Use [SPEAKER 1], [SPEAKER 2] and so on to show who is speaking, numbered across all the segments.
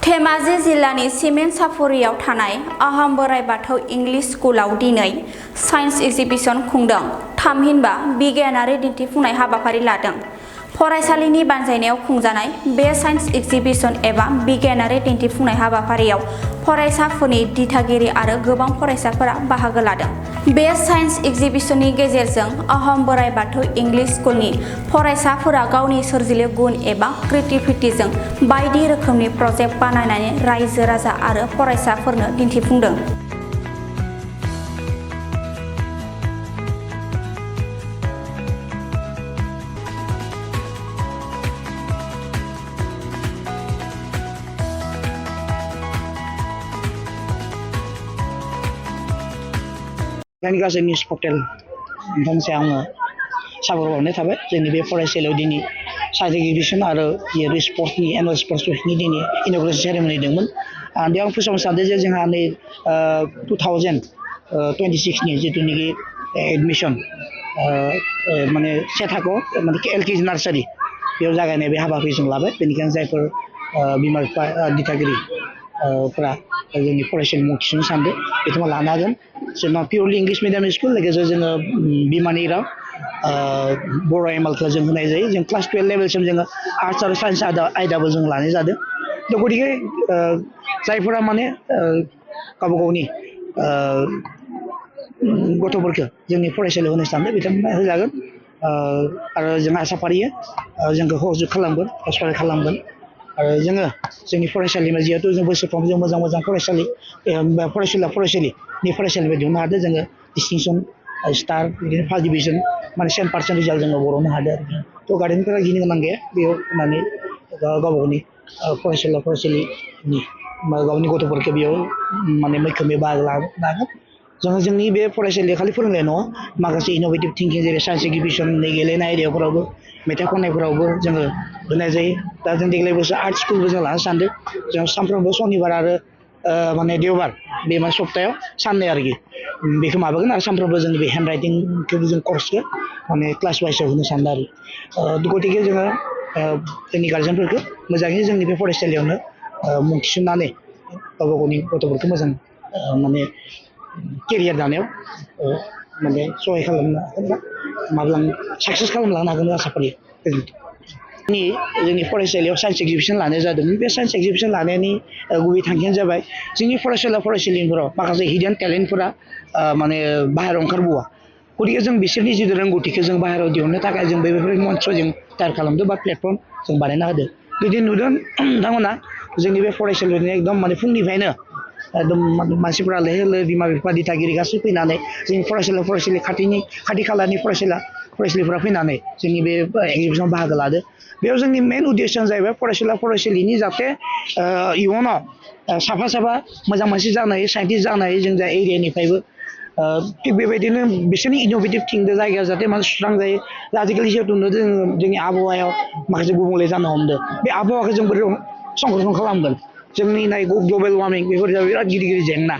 [SPEAKER 1] धेमाजि जिल्लानि सिमेन्ट साफुरियाव थानाय आहम बोराइ बाथौ इंलिश स्कुलाव दिनै साइन्स एक्जिबिशन खुंदों। थामहिनबा बिगियानारि दिन्थिफुंनाय हाबाफारि लादों। फरायसालिनि बानजायनायाव खुंजानाय बे साइन्स एक्जिबिशन एबा बिगियानारि दिन्थिफुंनाय हाबाफारियाव फरायसाफोरनि दिथागिरि आरो गोबां फरायसाफोरा बाहागो लादों। बे साइन्स एक्जिबिशननि गेजेरजों आहम बोराइ बाथौ इंलिश स्कुलनि फरायसाफोरा गावनि सोरजिलु गुन एबा क्रिएटिभिटिजों बायदि रोखोमनि प्रजेक्ट बानायनानै रायजो राजा आरो फरायसाफोरनो दिन्थिफुंदों।
[SPEAKER 2] दानि गासै निउस पर्टेल नोंथांनिसिम आङो साबायखर बावनाय थाबाय। जोंनि बे फरायसालियाव दिनै साइन्स एक्जिबिशन आरो स्पर्ट्सनि एनुवेल स्पर्ट्स उइकनि दिनै इन'ग्रेसन सेरेमनि दंमोन। बेयाव आं फोसावनो सानदों जे जोंहा नै 2026नि जिथुनिखि एडमिसन माने से थाखोआव माने LKG नार्सारि बेयाव जागायनाय बे हाबाफारि जों लाबाय। बेनिखायनो जायफोर बिमा बिफा दिथागिरि फोरा जोंनि फरायसालि मुं थिसननो सानदों बिथांमोना लानो हागोन। जोंना पियरलि इंलिश मिडियाम स्कुल लोगोसे जोङो बिमानि राव बर' एमएलखौ जों होनाय जायो। जों क्लास 12 लेभेलसिम जोङो आर्ट्स आरो साइन्स आयदाबो जों लानाय जादों। थ' गतिके जायफोरा माने गावबा गावनि गथ'फोरखौ जोंनि फरायसालियाव होनो सानदों बिथांमोना होजागोन। आरो जों आसा फारियो जोंखौ सहयोग खालामगोन, सहाय खालामगोन। आरो जोङो जोंनि फरायसालिमा जिहेतु जों बोसोरफ्रोमबो जों मोजां मोजां फरायसालिनि फरायसालिनिफ्राय दिहुननो हादों। जोङो डिस्टिंसन स्टार बिदिनो फार्स्ट डिभिजन माने 100% रिजाल्ट जोङो बर'नो हादों आरोखि। थ' गार्जेनफोरा गिनो गोनां गैया बेयाव होनानै गावबा गावनि फरायसालिनि गावनि गथ'फोरखौ बेयाव माने मैखोमै बाहागो लानो हागोन। जोङो जोंनि बे फरायसालियाव खालि फोरोंनाय नङा, माखासे इन'भेटिभ थिंकिं जेरै साइन्स एक्जिबिशननि गेलेनाय आयदाफोरावबो मेथाइ खननायफोरावबो जोङो होनाय जायो। दा जों देग्लाय बोसोर आर्ट स्कुलबो जों लानो सानदों। जों सानफ्रोमबो सनिबार आरो माने देवबार बे माने सप्तायाव साननै आरोखि बेखौ माबागोन। आरो सानफ्रोमबो जों बे हेन्ड राइटिंखौबो जों कर्सखौ माने क्लास वाइसआव होनो सानदों आरो। गतिके जोङो जोंनि गार्जेनफोरखौ मोजाङै जोंनि बे फरायसालियावनो मुं थिसननानै गावबा गावनि गथ'फोरखौ मोजां माने केरियार दानायाव माने सहाय खालामनो हागोन बा माब्लाबा साक्सेस खालामलांनो हागोन आसा फारियो। जोंनि फरायसालियाव साइन्स एक्जिबिशन लानाय जादोंमोन। बे साइन्स एक्जिबिशन लानायनि गुबै थांखियानो जाबाय जोंनि फरायसालिफोराव माखासे हिडेन टेलेन्टफोरा माने बाहेरायाव ओंखारबोआ। गतिके जों बिसोरनि जिथु रोंगौथिखौ जों बाहेरायाव दिहुननो थाखाय जों बेफोर मन्थ्र जों तैयार खालामदों बा प्लेटफर्म जों बानायना होदों। बिदिनो नुदों नोंथांमोना जोंनि बे फरायसालिनि एकदम माने फुंनिफ्रायनो एकदम मानसिफोरा लैहोर लैहोर बिमा बिफा दिथागिरि गासै फैनानै जोंनि फरायसालि खाथि खालानि फरायसालिफोरा फैनानै जोंनि बे एक्जिबिशनाव बाहागो लादों। बेयाव जोंनि मेन उद्देश्यआनो जाहैबाय फरायसालिनि जाहाथे इयुनाव साफा मोजां मानसि जानो हायो, साइन्टिस्ट जानो हायो जों जा एरियानिफ्रायबो। थिग बेबायदिनो बिसोरनि इन'भेटिभ थिंकजों जायगाया जाहाथे माने सुस्रां जायो। आजिखालि जिहेतु नुदों जोंनि आबहावायाव माखासे गुबुंले जानो हमदों। बे आबहावाखौ जों बोरै संरक्षण खालामगोन? जोंनि ग्लबेल वार्मिं बेफोर जाबाय बिराद गिदिर जेंना।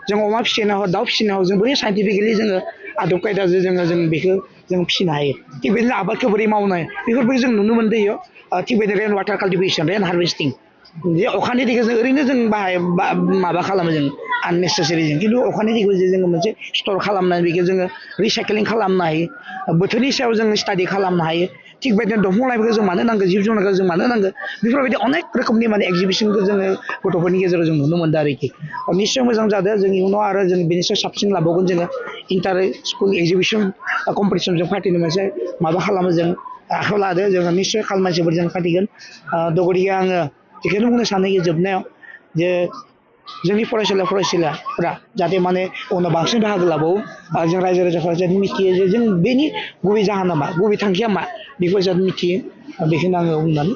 [SPEAKER 2] जों अमा फिसिनायाव दाउ फिसिनायाव जों बोरै साइन्टिफिकेलि जोङो आदब खायदाजों जों बेखौ जों फिसिनो हायो। थिग बेदिनो आबादखौ बोरै मावनो हायो बेफोरबायदि जों नुनो मोनदों। थिग बेदिनो rain water cultivation, rain harvesting जे अखानि दैखौ जों ओरैनो जों माबा खालामो जों आननेसेसारि जों, खिन्थु अखानि दैखौ जोङो मोनसे स्टर खालामनानै बेखौ जोङो रिसाइक्लिं खालामनो हायो। बोथोरनि सायाव जों स्टाडि खालामनो हायो। थिग बेदिनो दंफां लाइफांखौ जों मानो नांगौ, जिब जुनारखौ जों मानो नांगौ, बेफोरबायदि अनेक रोखोमनि माने एक्जिबिशनखौ जोङो गथ'फोरनि गेजेराव जों नुनो मोनदों आरोखि। निस्सय मोजां जादों। जों इयुनाव आरो जों बेनिफ्राय साबसिन लाबावगोन। जोङो इन्टार स्कुल एक्जिबिशन कम्पिटिसन जों फाथिनो मोनसे माबा खालामो, जों आखायाव लादो। जोङो निस्सय खालामनायफोर जों फाथिगोन। गतिके आङो बेखौनो बुंनो सानो जोबनायाव जे जोंनि फरायसालिफोरा जाहाथे माने उनाव बांसिन बाहागो लाबावो। जों रायजो राजाफोरा जाहाथे मिथियो जे जों बेनि गुबै जाहोना मा, गुबै थांखिया मा, बेखौ जाहाथे मिथियो। बेखौनो आङो बुंनानै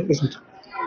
[SPEAKER 2] गोजोनथों।